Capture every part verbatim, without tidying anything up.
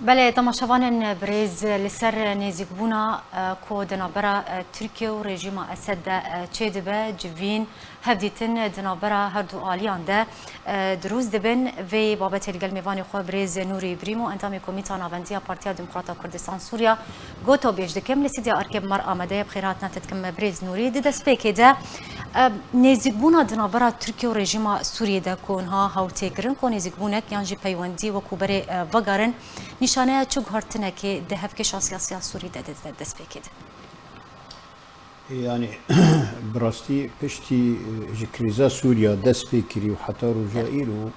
Belê, temaşevanên birêz, li ser nêzîkbûna, e, ku di navbera, e, Tirkiye û rejîma Esed de, e, çêdibe, civîn, hevdîtin di navbera her du aliyan de, e, dirûst dibin. Vê babetê li gel mêvanê xwe birêz Nûrî Brîmo, endamê Komîta Navendiya Partiya Demokrata Kurdistan Sûriya, gotobêj dikim. Li stûdya Erkê bi me re amade ye, bi xêr hatina te dikim birêz Nûrî. Di destpêkê de, e, nêzîkbûna di navbera Tirkiye û rejîma Sûriyê de ku niha hewltêkirin ku nêzîkbûnek yan jî peywendî wekû berê, e, vegerin, nîşaneya çi guhertinekê di hevkêşa siyasiya Sûrî de didine destpêkê de? Yani, bi rastî piştî, e, ji krîza Sûriya dest pê kirî û heta roja îro,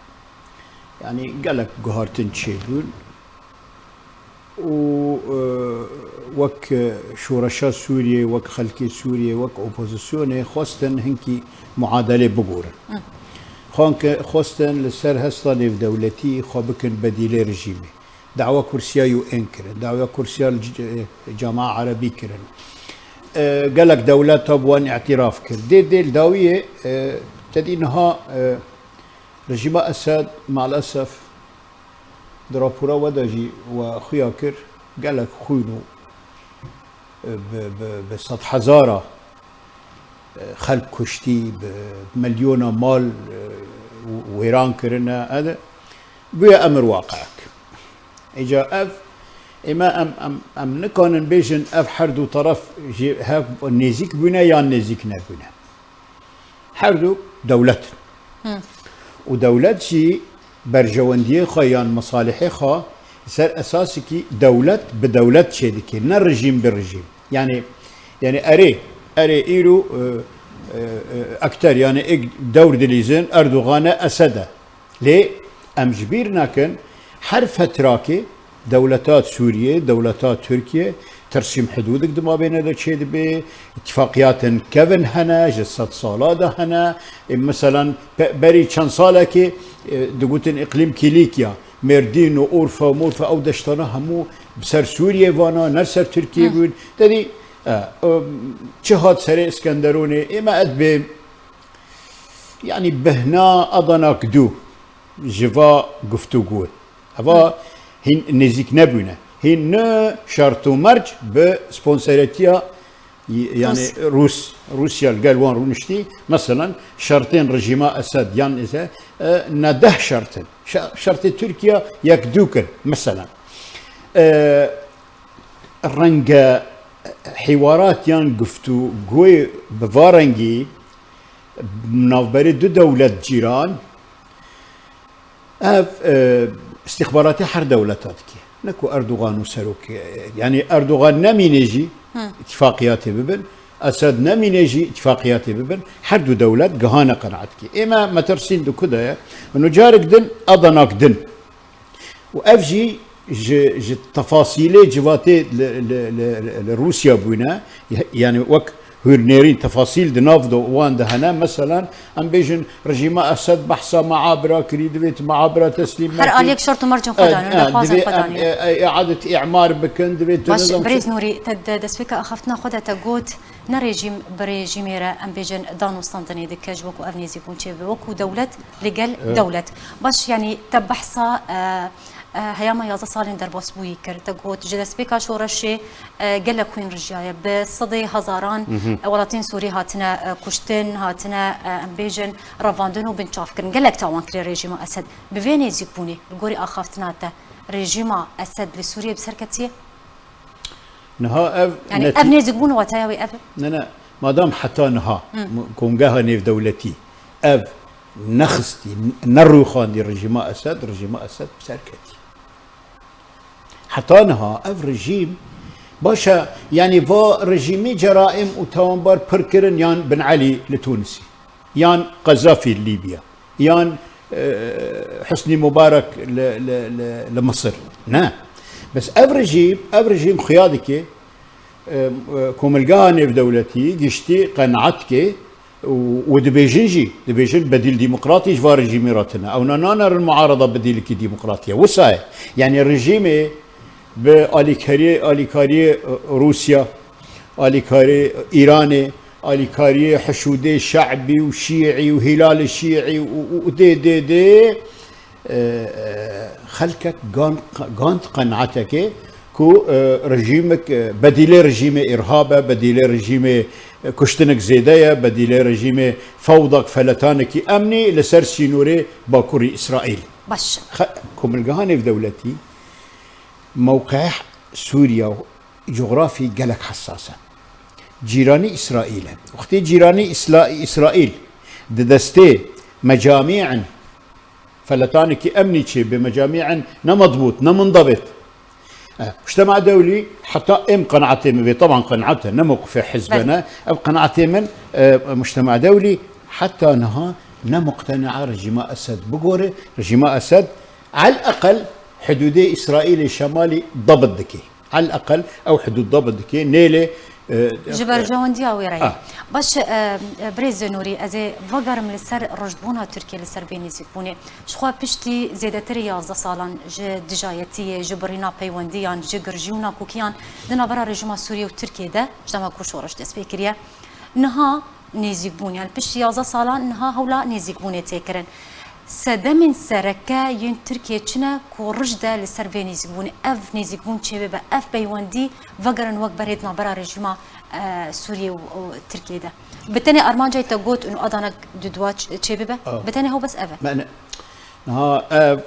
yani, gelek guhartin çêbûn û, e, wek şoreşa Sûriyê, wek xelkê Sûriyê, wek opozisyonê xwestin hinkî muadelê bigorin. Xwan ke xwestin li ser hesta nêvdewletî xwe bikin bedîlê rejîmê. Dawa kursiya U N kirin, dawa kursiya li c-, e, Cema'a Erebî kirin. E, gelek dewleta bi wan îtiraf kir. Dê dê li dawiyê, e, te dî niha, e, rejîma Esed, maalesef, di rapora we de jî we xuya kir, gelek xwîn û, e, bi, bi, bi sedhezara, e, xelk kuştî, bi milyona mal, e, wêran kirine. Ede, bûye emir waqeek. Îca ev, ême em, em, em nikanin bêjin ev her du teref ji hev nêzîk bûne yan nêzîk nebûne. Her du dewlet in. Û dewlet jî berjewendiyê xwe yan mesalihê xwe li ser esasekî dewlet bi dewlet çêdike, ne rejîm bi rejîm. Yani, yani erê, erê îro, e, e, e, ekter, yani êk dewr dilîzin, Erdogan e, Esed e. Lê em ji bîr nekin, her fetrakê dewleta Sûriyê, dewleta Tirkiye, tersîm hidûdik di mabêne de çêdibe, îtifaqiyatên kevin hene, ji sedsala de hene. Ê, meselan, pe-, berî çend salekê, e, digotin îqlîm Kîlîkya, Mêrdîn û Urfa û Murfa, ew deştana hemû bi ser Sûriyê vana, ne ser Tirkiye bûn. Te dî, e, e, çi hat serê Îskenderûnê, ê me edbê, yanî bihna Adanak du ji va guftûgû. Eva hîn nêzîk nebûne. Hîn ne şert û merc bi sponseretiya, y-, yani Rûs. Rûs, Rûsya li gel wan rûniştî. Meselan, şertên rejîma Esed yan ise, e, ne deh şert in. Şe-, şertê Tirkiye yek dûk in, meselan. E, renge hîwarat yan guftûgoyê bi va rengî navberê du dewlet cîran, ev, e, îstîxbaratê her dewleta dike. Ne ku Erdogan û serok, e, yani Erdogan nemîne jî îtifaqiyatê bibin, Esed nemîne jî îtifaqiyatê bibin, her du dewlet gihane qenaetkê. Ê me metirsîn di ku de ye? Û carek din, Adanak din. Û ev jî ji, ji tefasîlê civatê li, li, li, li Rûsya bûne, yani wek hûrnêrîn tefasîl di nav de wan de hene. Meselan, em bêjin rejîma Esed behsa meabira kirî, divê tu meabira teslîm nekî. Her aliyek şert û mercên xwe E, danî, e, daxwazên divê xwe em, danî. E, e, îadet îmar bikin, divê tu Baş, nizam Birêz Nûrî, te di destpêka axaftina xwe de te got, ne rejîm bi rejîmê re, em bêjin, danûstandinê dike ji bo ku ev nêzîkbûn çêbibe, wekû dewlet li gel E. dewlet. Baş, yanî te behsa, e, e, heyama yazdeh salên derbasbûyî kir. Te got, ji destpêka şoreşê, e, gelek xwîn rijiyaye. Bi sedê hezaran, Mhm. e, welatên Sûrî hatine, e, kuştin, hatine, e, em bêjin, revandin û binçavkirin. Gelek tawan kirê rejîma Esed. Bi vê nêzîkbûnê, li gorî axaftina te, rejîma Esed li Sûriyê bi ser ketiye? Niha ev Yani neti- ev nêzîkbûn wateya wê ev e? Ne, ne. Madam heta niha Hı. m-, Kongeha Nêvdewletî ev nexistî, n-, nerûxandî rejîma Esed, rejîma Esed bi ser ketî. Heta niha ev rejîm, baş e, yani va rejîmî ceraim û tawanbar pir kirin yan Bin Elî li Tunisî, yan Qezafî li Lîbya, yan, e, Husnî Mubarek li, li, li, li Misir. Ne. Bes ev rejîm, ev rejîm xuya dike, e, e, Komilgeha Nêvdewletî giştî qenaet dike û, û dibêjin jî, dibêjin bedîl demokratî ji va rejîmê re tune. Ewna nanerin muarada bedîlekî demokratî ye. Wisa ye. Yani rejîmê bi alîkariyê, alîkariyê, e, Rûsya, alîkariyê Îranê, alîkariyê hişûdê şe'bî û şîî û hîlalê şîî û, û, û dê, dê, dê, e, e, xelkek gan-, gand qenaetekê ku, e, rejîmek, e, bedîlê rejîmê îrhab e, bedîlê rejîmê, e, kuştinek zêde ye, bedîlê rejîmê fewdak feletanekî emnî li ser sînorê bakurî Îsraîl. Baş. Xe-, Komilgeha Nêvdewletî mewqeya Sûriye û cografî gelek hesas e. Cîranî Îsraîl e. Wextê cîranî Îsla-, Îsraîl di destê mecamî'in feletanekî emnî çêbe, mecamî'in ne medbût, ne mundabit. E, mujtema dewlî heta êm qenaetê min vê, teban qenaet e, ne mewqifê hizbe Belê. ne. Ev qenaetê min, e, mujtema dewlî heta niha ne muqtenea rejîma Esed bigore. Rejîma Esed el eqel hidûdê Îsraîlê şemalî dabit dike. El eqel ew hidûd dabit dike. Nêlê, e, Ji berjewendiya wê re ye. Ah. Baş, e, e, birêz Nûrî, ez ê vegerim li ser rojbûna Tirkiye li ser vê nêzîkbûnê. Ji xwe piştî zêdetirî yazdeh salan ji dijayetiyê, ji birîna peywendiyan, ji girjî û nakokiyan di navbera rejîma Sûriye û Tirkiye de, ji dema ku şoreş dest pê kiriye, niha nêzîkbûn, yani piştî yazdeh salan niha hewla nêzîkbûnê tê kirin. Sedemên sereke yên Tirkiye çi ne ku rij de li ser vê nêzîkbûnê, ev nêzîkbûn çêbibe, ev peywendî vegerin wek berê di navbera rejîma, e, Sûriye û, û Tirkiye de? Bi tenê armanca te got û adanek duduwa ç-, çêbibe? Ah. Bi tenê ew bes ev e? Me ne-, niha ev,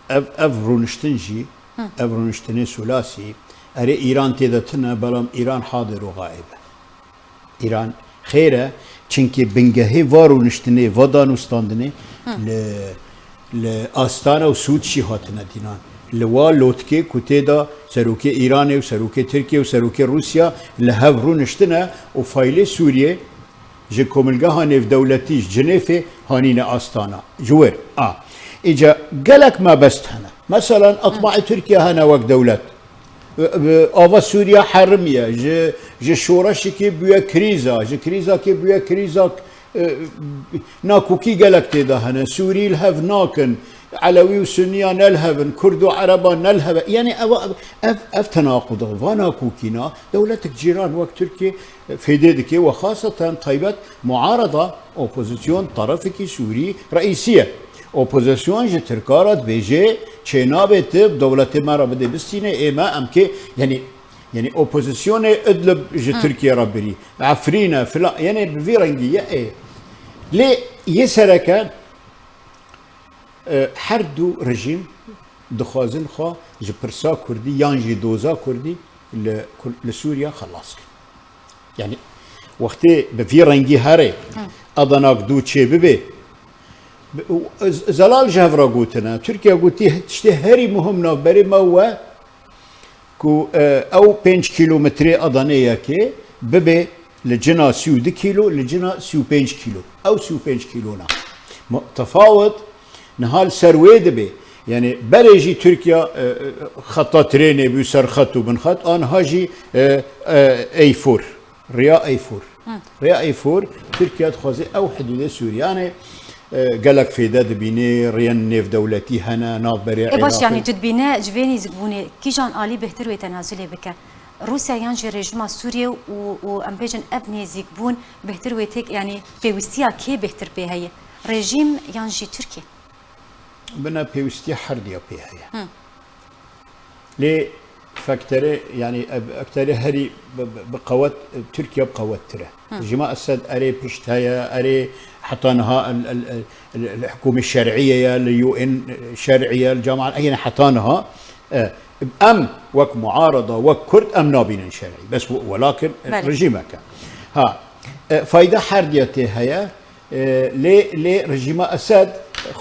ev, ev rûniştin jî, Hı. ev rûniştinê Sulasî, erê Îran tê de tune, belam Îran hadir û gaib e. Îran xêr e, çimkî bingehê va rûniştinê, va danûstandinê Hı. li, li Astana û Sûçî hatine dînan. Li wa lotkê ku tê de serokê Îranê û serokê Tirkiye û serokê Rûsya li hev rûniştine û faylê Sûriyê ji Komilgeha Nêvdewletî ji Cinêfê hanîne Astana. Ji wir a. Îca gelek mebest hene. Meselan, etbaê Tirkiye hene wek dewlet. Ava Sûriya herimiye, ji, ji şoreşekê bûye krîza, ji krîzakê bûye krîzak, e, nakokî gelek tê de hene. Sûrî li hev nakin, Elewî û Sunniya ne li hev in, Kurd û Ereba ne li hev e. Yani ev, ev, ev tenaqud e, va nakokîna dewletek cîran wek Tirkiye, e, fêdê dike we xaseten taybet muarada, opozîsyon, terefekî Sûrî reîsî ye. Opozîsyon ji Tirka re dibêje, çênabe tu bi dewletê me re bidê bistîne, ê me em kê, yani, yani opozîsyonê Idlib ji Hı. Tirkiye re birî, Efrîn e, filan, yani bi vî rengî ye, ê. Lê yê sereke, e, her du rejîm dixwazin xwe ji pirsa Kurdî yan jî doza Kurdî li Kur-, li Sûriya xelas kin. Yani, wextê bi vî rengî here, Hı. adanak dû çê bibe, bi-, û Z-, Zelal ji hev re gotine, Tirkiye gotî, tiştê herî muhim navberê me we ku, e, ew pênc kîlometrê adanê yekê bibe li cina sî û du kîlo, li cina sî û pênc kîlo. Ew sî û pênc kîlo ne. Ma-, tefawet Niha li ser wê dibe. Yani berê jî Tirkiye, e, e, xeta trênê bû ser xet û bin xet, aniha jî, e, e, A four. Riya A four. Hı. Riya A four, Tirkiye dixwaze ew hidûdê Sûriyanê, e, gelek fêde dibîne, riyên nêvdewletî hene, navberê Ê baş, Iraqê. Yani tu dibîne ji vê nêzîkbûnê kîjan alî bêhtir wê tenazulê bike? Rûsya yan jî rejîma Sûriyê û, û em bêjin ev nêzîkbûn bêhtir wê têk, yanî pêwîstiya kê bêhtir pê heye? Rejîm yan jî Tirkiye? Bine pêwîstiya herdiya pê heye. Hı. Lê fekterê, yanî ev fekterê herî bi, bi, bi qewet, Tirkiye bi qewettir e. Hı. Rejîma Esed erê pişt heye, erê heta niha el, el, el, el, el hikûmê şer'î ye, li U N şer'î ye, li cemaat, yani heta niha, e, em wek muarada, wek Kurd em nabînin şer'î. Bes welakin, e, Belê. rejîmek e. Ha, e, fayda herdiya tê heye, e, lê, lê rejîma Esed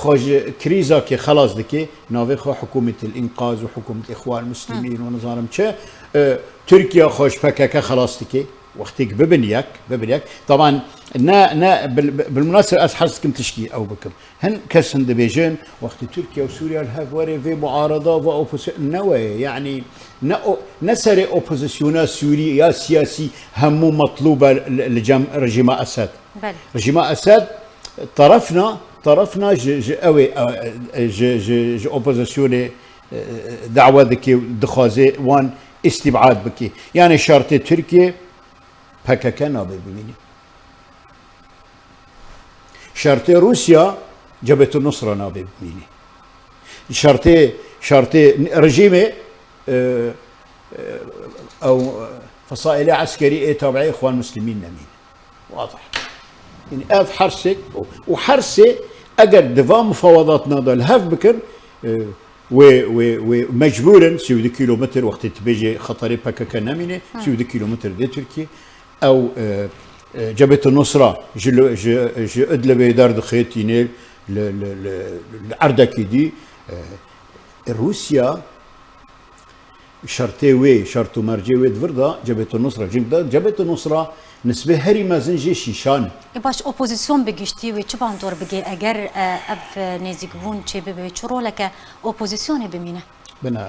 xwe ji krîzakê xelas dike, navê xwe hikûmetil înqaz û hikûmet Îxwan Muslimîn û nizanim çi, e, Tirkiye xwe ji P K K xelas dike. Wextêk bibin yek, bibin yek. Taban ne, ne, bil-, bil-, bilmunasir ez hez dikim tişkî ew bikim. Hin kesin dibêjin, wextê Tirkiye û Sûriye li hev were vê muarada, va opozîsyon, ne weye, yanî ne o-, ne serê opozîsyona Sûrî ya siyasî hemû metlûb e li, li cem rejîma Esed. Belê. Rejîma Esed terefna, terefna ji, ji ew ê, e, e, ji, ji, ji opozîsyonê, e, e, dawe dike û dixwaze wan îstîbad bike. Yani şertê Tirkiye P K K nabe bimîne. Şertê Rûsya Cebhetun Nusra nabe bimîne. Şertê, şertê rejîmê, e, e, ew fesaîlê eskerî ê tabiî Îxwan Muslimîn nemîne. Wadih. Yanî ev hersek û, û hersê eger di van mufawedatna de li hev bikin, e, wê, wê, wê mecbûr in sî û du kîlometr wextê tu bêjê xeterê P K K nemîne, Hı. sî û du kîlometr dê Tirkiye. Ew, e, e, Cebhete Nusra ji li, ji, ji Idlibê derdixe tînê li, li, li, li erdekî dî. E, Rûsya şertê wê, şert û mercê wê di vir de Cebhete Nusra. Cî de Cebhete Nusra nisbê herî mezin jê Şîşan e. Ê baş, opozîsyon bi giştî wê çi bandor bigê eger, e, ev nêzîkbûn çêbibe, wê çi roleke opozîsyonê bimîne? Bine.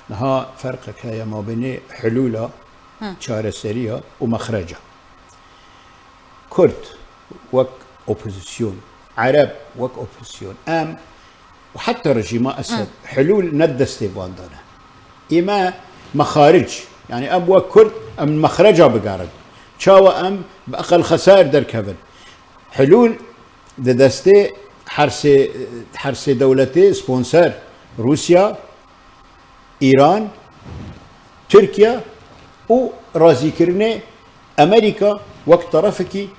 Niha ferqek heye mabênê hilûla, Hı. çareseriya û mexreca. Kurd wek opozîsyon, Ereb wek opozîsyon, em û heta rejîma Esed Hı. hilûl ne di destê van de ne. Ê me mexaric, yanî em wek Kurd em mexreca bigerin. Çawa em bi eqel xesair derkevin? Hilûl di destê hersê, hersê dewletê sponsor, Rûsya, Îran, Tirkiye û razîkirinê Amerîka wek terefekî,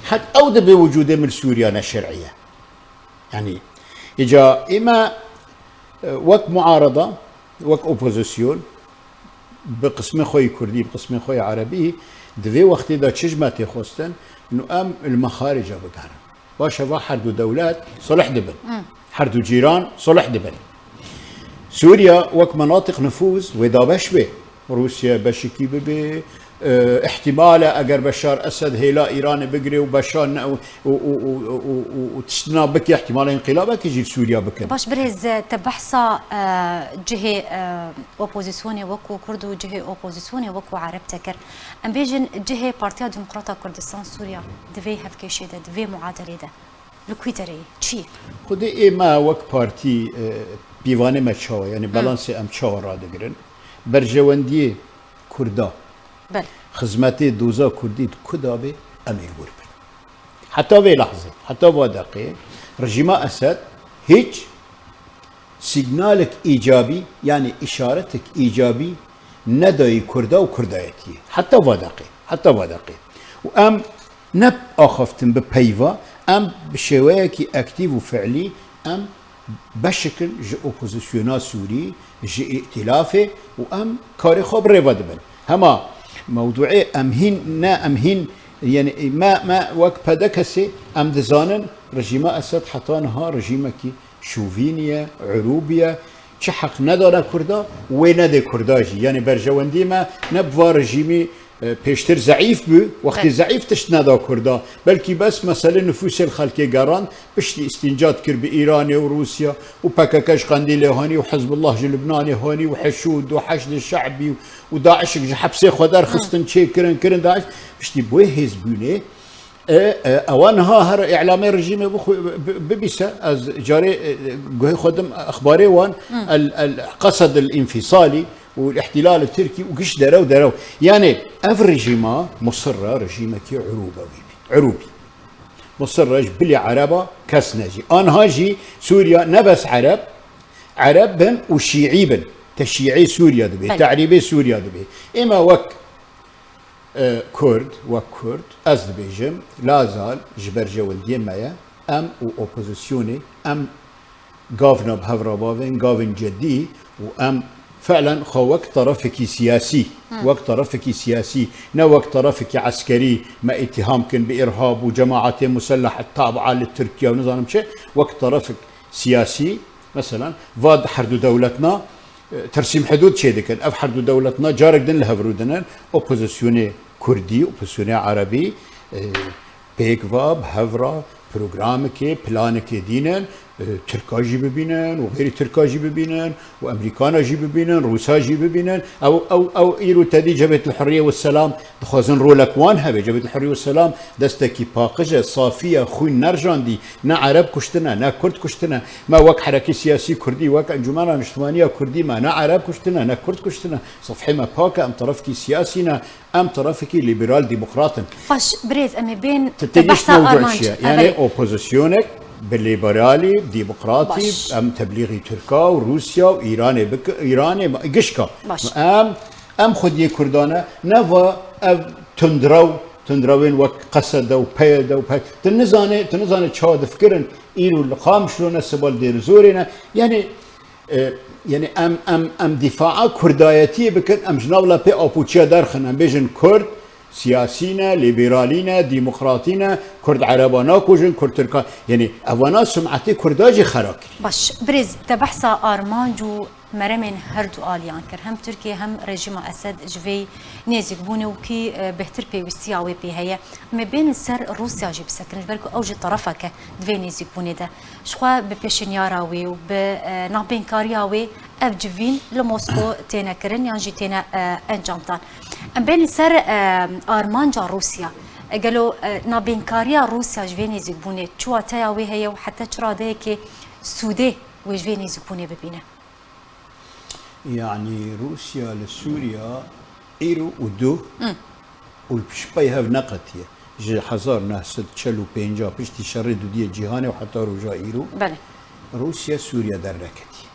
het ew dibe wicûdê min Sûriya ne şer'î ye. Yanî, îca ê me, e, wek muarada, wek opozîsyon, bi qismê xwe yê kurdî, bi qismê xwe yê erebî, di vê wextê de çi ji me tê xwestin, û em li mexarica bigerin. Baş e, va her du dewlet sulh dibin. Hı. Her du cîran sulh dibin. Sûriya wek menatiq nifûz wê dabeş be. Rûsya beşikî bibe. E, îhtîmal e eger Beşar Esed hêla Îranê bigire û Beşar ne, û, û, û tiştina bike, îhtîmal e înqîlabekî jî li Sûriya bikin. Baş birêz, te behsa, e, cihê, e, opozîsyonê wekû Kurd û cihê opozîsyonê wekû Ereb te kir. Em bêjin cihê Partiya Demokrata Kurdistan Sûriya di vê hevkêşê de, di vê muadelê de li ku derê ye? Çi ye? Xwedê ê me wek partî, e, pîvanê me çawa, yanî Hı. balansê em çawa radigirin? Berjewendiyê Kurda, Belê. xizmetê doza Kurdî di ku de be, em ê li wir bin. Heta vê lehzê, heta va deqê, rejîma Esed hiç sîgnalek îcabî, yanî îşaretek îcabî nedayî Kurda û Kurdayetiyê. Heta va deqê, heta va deqê. Û em ne axaftin bi peyva, em bi şêweyekî aktîf û fiilî em beşik in ji opozîsyona Sûrî, ji îtîlafê û em karê xwe bi rê ve dibin. Hema mewduê em hîn, ne em hîn, yanî me, me wek P D K'ê em dizanin rejîma Esed heta niha rejîmekî şovînî ye, irûbî ye, çi heq nedane Kurda, wê nedê Kurda jî. Yanî berjewendî me ne bi va rejîmî, e, pêştir zeîf bû, wextî Belê. zeîf tişt neda Kurda. Belkî bes mesele nifûsê li xelkê gerand, piştî îstînca dikir bi Îranê û Rûsya û P K K ji Qendîlê hanî û Hizbullah ji Lubnanê hanî û Heşûd û Heşdê Şe'bî û DAIŞ'ek ji hepsê xwe derxistin, Hı. çêkirin, kirin DAIŞ. Piştî bi wê hêzbûnê, E, e, ewa niha her îlamê rejîmê bixwe-, bi-, bibîse, ez carê, e, guhê xwe dim exbarê wan, Hı. el, el qesed el înfîsalî û îhtîlal tirkî û giş derew derew. Yanî ev rejîma musirre rejîmekî irûbe wî bî. Irûbî. Musirre ji bilî ereba kes ne jî. Anha jî Sûriya ne bes ereb, ereb bin û şîî bin. Te şîî Sûriya dibê, Belê. terîbê Sûriya dibê. Ê me wek E, Kurd, wek Kurd, ez dibêjim, lazal ji berjewendiyê me ye, em û opozîsyonê, em gavna bi hev re bavên, gavên cedî û em fiilen xwe wek terefekî siyasî, Hı. wek terefekî siyasî, ne wek terefekî eskerî me îtîham kin bi îrhab û cemaetê muselleh tabia li Tirkiye û nizanim çi, wek terefek siyasî, meselan, va di her du dewletna, e, tersîm hidûd çêdikin. Ev her du dewletna carek din li hev rûdinin. Opozîsyonê kurdî, opozîsyonê erebî, e, pêk va bi hev re programekê, planekê dînin, e, Tirka jî bibînin û xeyrî Tirka jî bibînin û Emerîkana jî bibînin, Rûsa jî bibînin. Ew, ew, ew îro tedî Cebhetul Hurriye ve Selam dixwazin rolek wan hebe. Cebhetul Hurriye ve Selam destekî paqij e, safî ye, xwîn nerjandî, ne Ereb kuştine, ne Kurd kuştine. Me wek herekî siyasî Kurdî, wek Encûmena Niştimaniya Kurdî me ne Ereb kuştine, ne Kurd kuştine. Sefhê me pak e, em terefkî siyasî ne, em terefekî lîberal demokrat in. Baş, birêz, em ê bên Ti te têgihîşt behsa mewdû armanc. çi ye? Yanî Evelê. opozîsyonek Bi lîberalî, demokratî, Baş. em teblîxî Tirka û Rûsya û Îranê bik-, Îranê ma-, gişka. Baş. Em, em xwediyê Kurdan e, ne va ev tundrew, tundrewên wek Qesede û Peyede û Pey-, tu nizane, tu nizane çawa difikirin, îro li Qamişlo ne, siba li Dêrizorê ne. Yani, e, yani em, em, em dîfaa kurdayetiyê bikin, em ji nav lepê apoçiya derxin, em bêjin Kurd, siyasî ne, lîberalî ne, demokratî ne, Kurd Ereba nakujin, Kurd Tirka, yani evana sum'etê Kurda jî xera kir. Baş, birêz, te behsa armanc û meremên her du aliyan kir. Hem Tirkiye hem rejîma Esed ji vê nêzîkbûnê û kî, e, bêhtir pêwîstiya wê pê heye. Em ê bên li ser Rûsya jî bisekin, ji ber ku ew jî terefek e di vê nêzîkbûnê de. Jixwe bi pêşinyara wê û bi, e, navbênkariya wê ev civîn li Mosko têne kirin yan jî têne, e, encamdan. Em bên li ser, e, armanca Rûsya. E, gelo, e, navbênkariya Rûsya ji vê nêzîkbûnê çi wateya wê heye û heta çi radeyekê sûdê wê ji vê nêzîkbûnê bibîne? Yani Rûsya li Sûriya îro û duh Hmm. û li piştpey hev neqetiye. Ji hezar neh sed çel û pênc piştî şerê dudiyê cîhanê û heta roja îro Belê. Rûsya Sûriya derneketiye.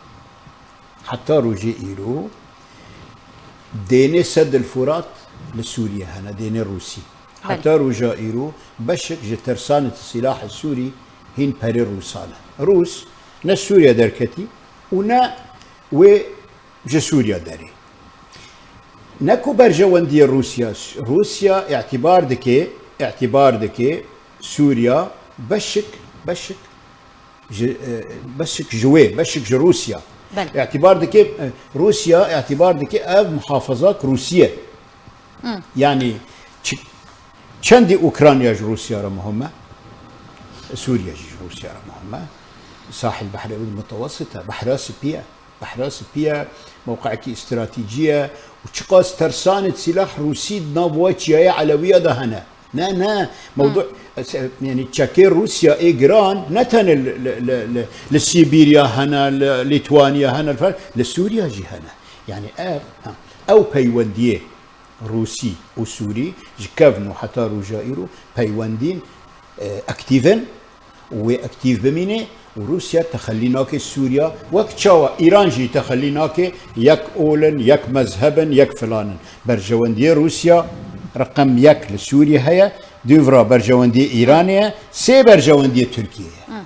Heta rojê îro dênê Sedil Furat li Sûriye hene, dênê Rûsî. Belê. Heta roja îro beşek ji tersanê sîlahê Sûrî hîn perê Rûsan e. Rûs ne Sûriye derketî û ne wê ji Sûriya derê. Ne ku berjewendiyê Rûsya, Rûsya îtibar dike, îtibar dike Sûriya beşik, beşik ji, e, beşik ji wê, beşik ji Rûsya. Belê. Îtibar dike, e, Rûsya îtibar dike ev muhafazak Rûsî ye. Hmm. Yani çi-, çendî Ukrayna ji Rûsya re muhim e? Sûriye jî ji Rûsya re muhim e. Sahil Behrê Mutewessit e, Behra Spî ye. Behra Spî ye, mewqeyekî stratejî ye û çiqas tersanê sîlah Rûsî di nav we çiyayê Elewiya de hene. Ne, ne, mewdu-, Hmm. se-, yani çekê Rûsya ê giran ne tenê li, li, li, li, li Sîbîrya hene, li Lîtwanya hene, li fer-, li Sûriya jî hene. Yani ev, ha, ew peywendiyê Rûsî û Sûrî ji kevn û heta roja îro peywendîn, e, aktîv in û wê aktîv bimîne û Rûsya texelî nake Sûriya, wek çawa Îran jî texelî nake, yek ol in, yek mezheb in, yek filan in. Berjewendiyê Rûsya reqem yek li Sûriyê heye, dûvra berjewendiyê Îranê ye, sê berjewendiyê Tirkiyê ye.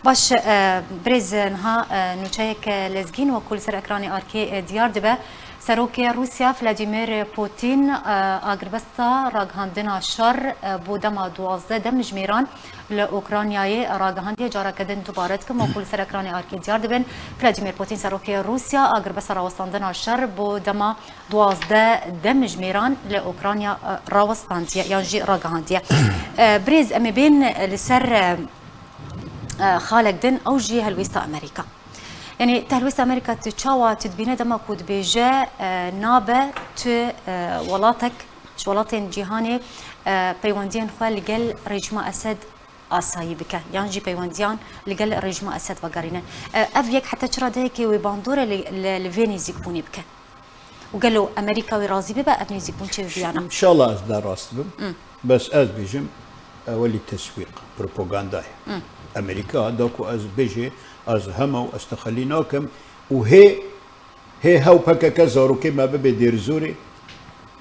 Baş, e, birêz, niha, e, nûçeyek, e, lezgîn wekû li ser ekranê arkê, e, diyar dibe. Serokê Rûsya Vladimir Putin, e, agirbesta ragihandina şer, e, bo dema duwazdeh demjimêran li Ukraynayê ragihandiye. Careke din dubare dikim, wekû li ser ekranê arkê diyar dibin. Vladimir Putin, serokê Rûsya, agirbesta rawestandina şer bo dema duwazdeh demjimêran li Ukrayna, e, rawestandiye yan jî ragihandiye. E, birêz, em ê bên li ser, e, e, xalek din, ew jî helwêsta Amerîka. Yanî te helwêsta Amerîka tu çawa tu dibîne dema ku dibêje, e, nabe tu, e, welatek ji welatên cîhanê, e, peywendiyên xwe li gel rejîma Esed asayî bike, yan jî peywendiyan li gel rejîma Esed vegerîne. E, ev yek heta çi radeyekê wê bandore li, li, li vê nêzîkbûnê bike? Û gelo Amerîka wê razî bibe ev nêzîkbûn çêbibe ya na? Înşallah ez ne rast bim. Hmm. Bes ez bêjim, ewelî teswîq, propaganda ye. Hmm. Amerîka da ku ez bêjê, ez hema û ez texelî nakim û hê, hê hew P K K zarokê me bibe Dêrizorê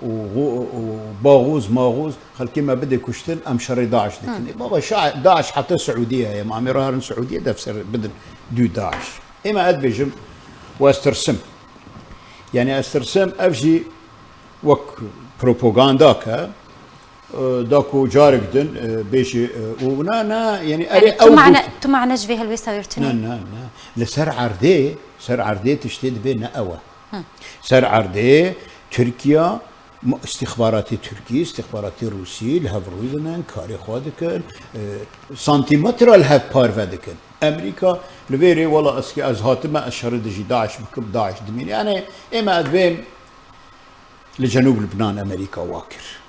û, û, û baxûz, maxûz, xelkê me bide kuştin, em şerê DAIŞ dikin. Hmm. Ê baba, şa-, DAIŞ heta Siûdiyê heye, ma em ê raherin Siûdiyê def ser bidin dû DAIŞ. Ê me ez dibêjim û ez tirsim. Yani ez tirsim, ev jî wek propaganda ke, e, da ku carek din, e, bêjî, e, û na, na, yani erê Yani tu ew mane, got- tu mane ji vê helwêsta wê re tune? Na, na, na. Li ser erdê, ser erdê tiştê dibê ne ew e. Hı. Ser erdê Tirkiye, mu-, istixbaratê Tirkî, istixbaratê Rûsî li hev rû didin, karê xwe dikin, e, santimetre li hev parve dikin. Amerîka li vê rê, wela ez ki ez hatime, ez şerê dijî DAIŞ bikim, DAIŞ dimîne. Yani ê me ez bêm li Cenûb Lubnan Amerîka wa kir.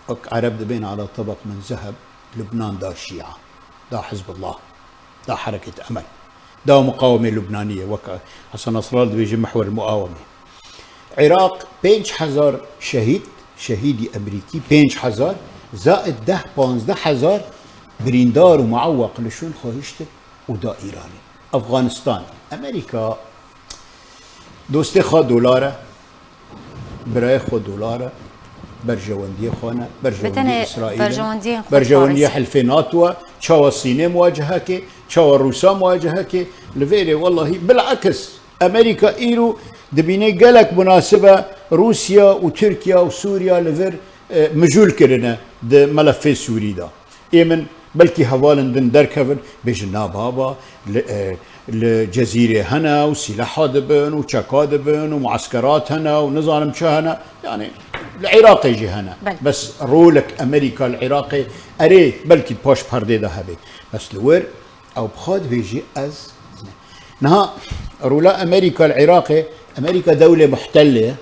Wek Ereb dibên ala tebaq min zeheb, Lubnan da Şîa, da Hizbullah, da Hereket Emel, da muqawimê Lubnanî ye, wek Hesen Nasrallah dibêje mihwer muawimê. Iraq pênc hezar şehîd, şehîdî Amerîkî pênc hezar, zaid deh panzdeh hezar Birîndar û muewweq li şûn xwe hiştin û da Îranê. Afganistan, Amerîka dostê xwe dolar e, birayê xwe dolar e, berjewendiyê xwe ne, berjewendiyê Betenê Îsraîl e, berjewendiyên xwe berjewendiyê diparêzin. Hilfê NATO e, çawa Sînê muwacehekê, çawa Rûsa muwacehekê, li vêrê wellahî bilakis Amerîka îro dibîne gelek munasib e Rûsya û Tirkiye û Sûriya li vir e, mijûl kirine di melefê Sûrî de. Ê min belkî hevalin din derkevin, bêjin na baba, li, e, li Cezîrê hene û sîleha dibin û çeka dibin û mueskerat hene û nizanim çi hene. Yani li Iraqê jî hene. Belê. Bes rolek Amerîka li Iraqê erê belkî paş perdê de hebe. Bes li wir ew bi xwe dibêjî ez. Niha rola Amerîka li Iraqê, Amerîka dewlê muhtel e.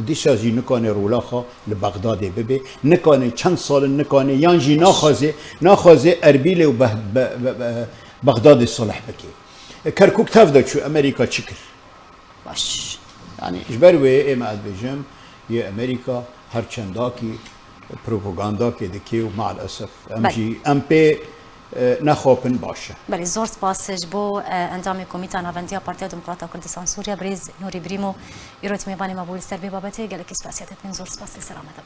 Dîsa jî nikane rola xwe li Bexdadê bibe. Nikane çend sal in nikane yan jî naxwaze, naxwaze Erbîlê û Beh- Be- Be- Be- Bexdadê silih bike. E, Kerkûk tev de çû, Amerîka çi kir? Baş. Yani ji ber wê ê me ez bêjim, yê Amerîka her çendakî propagandakê dike û maalesef em Belê. jî em pê e, nexapin baş e. Belê, zor spas ji bo e, endamê Komîta Navendiya Partiya Demokrata Kurdistan Sûriye, birêz Nûrî Brîmo, îro tîmê banê me bû li ser vê babetê. Gelekî spasiya te dikin, zor spas, lê selamet e.